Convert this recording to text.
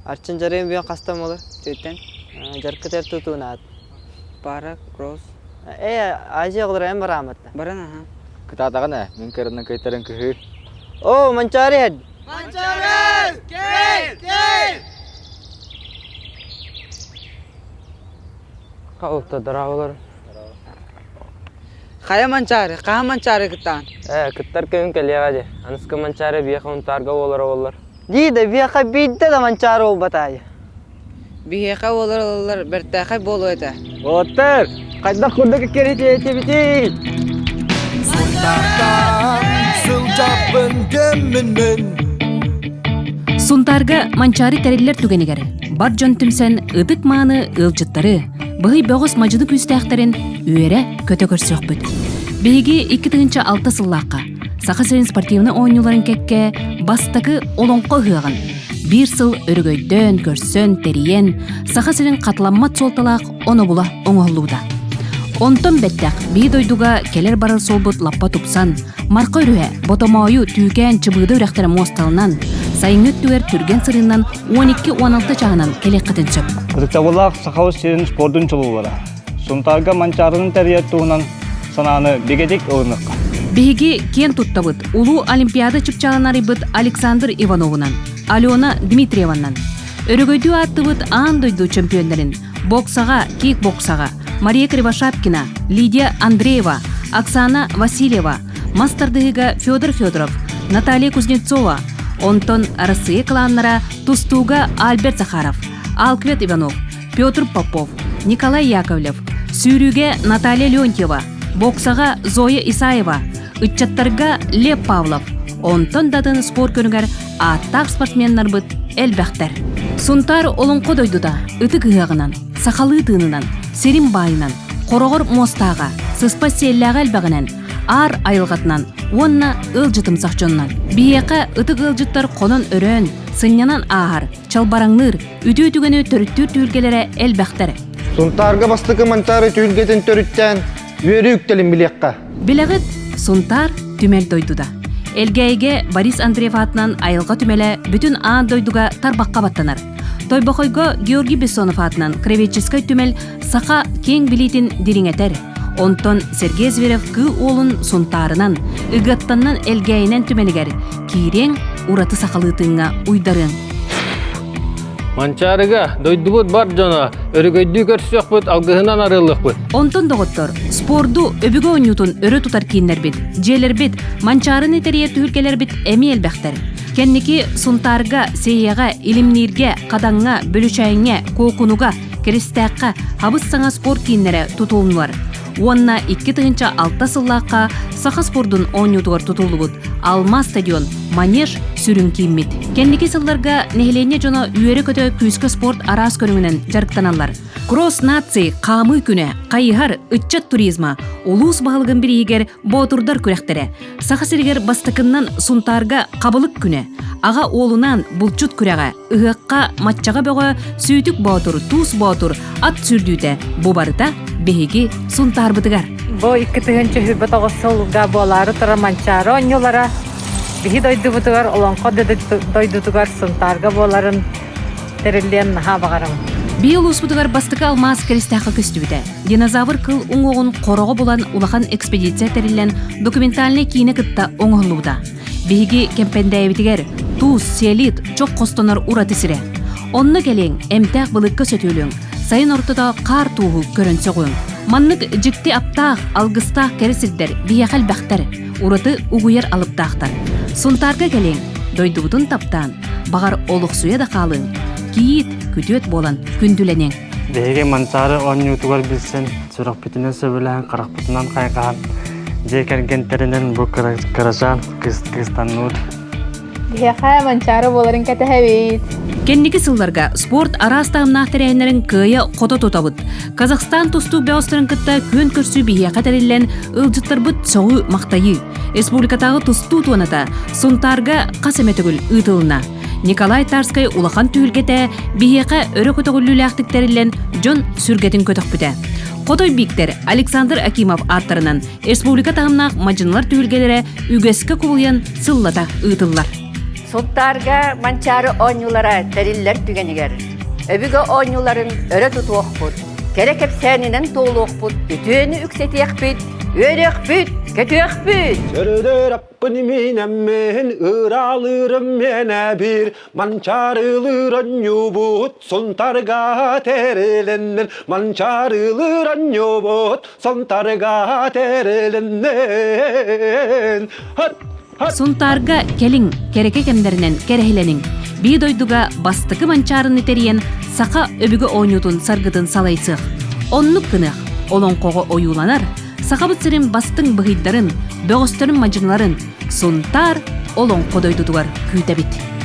Арчын дьарыгын бүгүн хастан буолар? Түөттэн. Дьарыккытыгар тутуунаат. Пара, кросс. Ээ, Азия оҕолоро эн барааматта. Баран аха. Кытаатаҕын ээ, мин кырынан кыйтарын кыһыы. Оо, Манчаары иһэр! Манчаары! Кэл! Кэл! Хаалта дорооболор. Хайа Манчаары, хаһан Манчаары кыттаан? Ээ, кыттар күн кэлиэҕэ дии. Аныска Манчаары биэхэ унтаарга буолар буоллар. Дии да биэхэ биирдэ да Манчаары буолбатаайы. Биһиэхэ буолар ылаллар бэртээхэй буолуо этэ. Уолаттар, хайдах курдук иккиритиэтибитий? Сунтаартан сылдьаппын көммүн мин. Сунтаарга Манчаары тэриллэр түгэнигэр бар дьон түмсэн ытык-мааны ыалдьыттары, быһый бөҕөс мадьыны күүстээхтэрин үөрэ-көтө көрсүөхпүт. Биһиги 2006 сыллаахха Саха сирин спортивнай оонньууларын кэккэ бастакы Олоҥхо ыһыаҕын биир сыл өрөгөйдөөн, көрсөн, тэрийэн, Саха сирин хатыламмат суолталаах онобула оҥоһуллубута. Онтон бэттэх биир дойдуга кэлэр-барар суолбут лаппа тупсан, Марха өрүһэ, Ботомоойу, Түүкээн, Чыбыыда үрэхтэрэ муосталанан, сайыҥҥы өттүгэр түргэн сырыынан 12-16 чаһынан кэлиэххитин сөп. Ытыктабыллаах Сахабыт сирин спордун чулуулара. Сунтаарга Манчаарыны тэрийэр туһунан санааны бигэтик ылыныахха. Биһиги киэн туттабыт Улуу Олимпиада чыпчаалын арыйбыт Александр Ивановунан, Алена Дмитриеванан. Өрөгөйдүү ааттыбыт аан дойду чөмпүйөннэрин боксаҕа, кикбоксаҕа Мария Кривошапкина, Лидия Андреева, Оксана Васильева, мас тардыһыыга Федор Федоров, Наталья Кузнецова, онтон Арассыыйа кылааннара тустууга Альберт Захаров, Алквет Иванов, Петр Попов, Николай Яковлев, сүүрүүгэ Наталья Леонтьева, боксаҕа Зоя Исаева, ыччаттарга Лев Павлов, онтон да атын спорт көрүҥэр ааттаах спортсменнарбыт элбэхтэр. Сунтаар олоҥхо дойдута ытык ыһыаҕынан, сахалыы тыынынан, сирин баайынан, хороҕор муостааҕа, сыспай сиэллээҕэ элбэҕинэн, аар айылҕатынан уонна ыалдьытымсах дьонунан. Биһиэхэ ытык ыалдьыттар хонон-өрөөн, сынньанан ааһар, чалбараҥныыр, Үтүө түгэни төрүттүүр түһүлгэлэрэ элбэхтэр. Сунтаарга бастакы Манчаары түһүлгэтин төрүттээн үөрүү үктэлин билиэххэ. Билэҕит, Сунтаар түмэл дойдута. Элгээйигэ Борис Андреев аатынан айылҕа түмэлэ бүтүн аан дойдуга тарбахха баттанар. Тойбохойго Георгий Бессонов аатынан краеведческай түмэл саха киэҥ билиитин дириҥэтэр. Онтон Сергей Зверев кыы уолун Сунтаарынан, Ыгыаттаннан Элгээйинэн түмэлигэр киириэҥ, ураты сахалыы тыыҥҥа уйдарыаҥ. Манчаарыга дойдубут бар дьоно өрөгөйдүү көрсүөхпүт, алгыһынан арыаллыахпыт. Онтон доҕоттор, спорду өбүгэ оонньуутун өрө тутар кииннэрбит, дьиэлэрбит, Манчаарыны тэрийэр түһүлгэлэрбит эмиэ элбэхтэр. Кэнники Сунтаарга, Сиэйэҕэ, Илимнииргэ, Хадаҥҥа, Бөлүчээҥҥэ, Куокунуга, Киристээххэ хабыс-саҥа спорт кииннэрэ тутулуннулар. Уонна 2006 сыллаахха саха спордун оонньуутугар тутуллубут Алмаз стадион манеж сүрүн кииммит. Кэнники сылларга нэһилиэнньэ дьоно үөрэ-көтө күүскэ спорт араас көрүҥүнэн дьарыктаналлар. Кросс нации хаамыы күнэ, хайыһар, ыччат туризма, улуус баһылыгын бирииһигэр боотурдар күрэхтэрэ, Саха сиригэр бастакыннан Сунтаарга хабылык күнэ, аҕа уолунаан булчут күрэҕэ, ыһыахха маччаҕа бөҕө, сүүтүк боотур, туус боотур, ат сүүрдүүтэ бу барыта биһиги Сунтаарбытыгар. Бу 2029 сылга буолаары турар Манчаары оонньуулара биһи дойдубутугар Олоҥхо дойдутугар Сунтаарга буоларын тэриллиэн наһаа баҕарабын. Биһи улууспутугар бастакы алмаас кэристээххэ көстүбүтэ. Динозавр кыл уҥуоҕун хороҕо булан улахан экспедиция тэриллэн документальнай киинэ кытта оҥоһуллубута. Биһиги Кэмпэндээйибитигэр туус, селит, чох хостонор ураты сирэ. Онно кэлиэҥ, эмтээх былыкка сөтүөлүөҥ, сайын ортото хаар тууһу көрөн сөҕүөҥ. Маннык дьикти аптаах, алгыстаах кэрэ сирдэр биһиэхэ элбэхтэр, ураты угуйар алыптаахтар. Сунтаарга кэлиэҥ, дойдубутун таптаан, баҕар олохсуйа да хаалыаҥ, кийиит, күтүөт буолан күндүлэниэҥ. Биһиги Манчаары оонньуутугар билсэн, сүрэхпитинэн сөбүлэһэн, харахпытынан хайҕаһан, дьиэ кэргэнтэринэн бу кырачаан кыстанныбыт. Биһиэхэ Манчаары буоларын кэтэһэбит. Кэнники сылларга спорт араас таһымнаах тэрээһиннэрин кыайа-хото тутабыт. Казахстан тустуук бөҕөстөрүн кытта күөн көрсүү биһиэхэ тэриллэн, ыалдьыттарбыт сөҕүү-махтайыы. Республикатааҕы тустуу туоната Сунтаарга хас эмэ төгүл ыытылынна. Николай Тарскай улахан түһүлгэтэ биһиэхэ өрө көтөҕүллүүлээхтик тэриллэн дьон сүргэтин көтөхпүтэ. Хотой Бииктэр Александр Акимов ааттарынан республика таһымнаах мадьынылар түһүлгэлэрэ үгэскэ кубулуйан сыллата ыытыллар. Сунтаарга Манчаары оонньуулара тэриллэр түгэнигэр өбүгэ оонньууларын өрө тутуохпут, кэрэ кэпсээнинэн туолуохпут, үтүөнү үксэтиэхпит, үөрүөхпүт, көтүөхпүт! Сөрүдөраппын минэммин ыраалыырым миэнэ биир манчаарылыыр онньуубут сунтарга тэрилиннин манчаарылыыр онньуубут сунтарга тэрилиннин Сунтаарга кэлиҥ, кэрэкэ кэмнэринэн кэрэһилэниҥ. Бии дойдуга бастакы манчаарыны тэрийэн саха өбүгэ оонньуутун саргытын салайсыах. Оннук гыныах, олоҥхоҕо ойууланар, Сахабыт сирин бастыҥ быһыйдарын, бөҕөстөрүн мадьыныларын Сунтаар олоҥхо дойдутугар күүтэбит.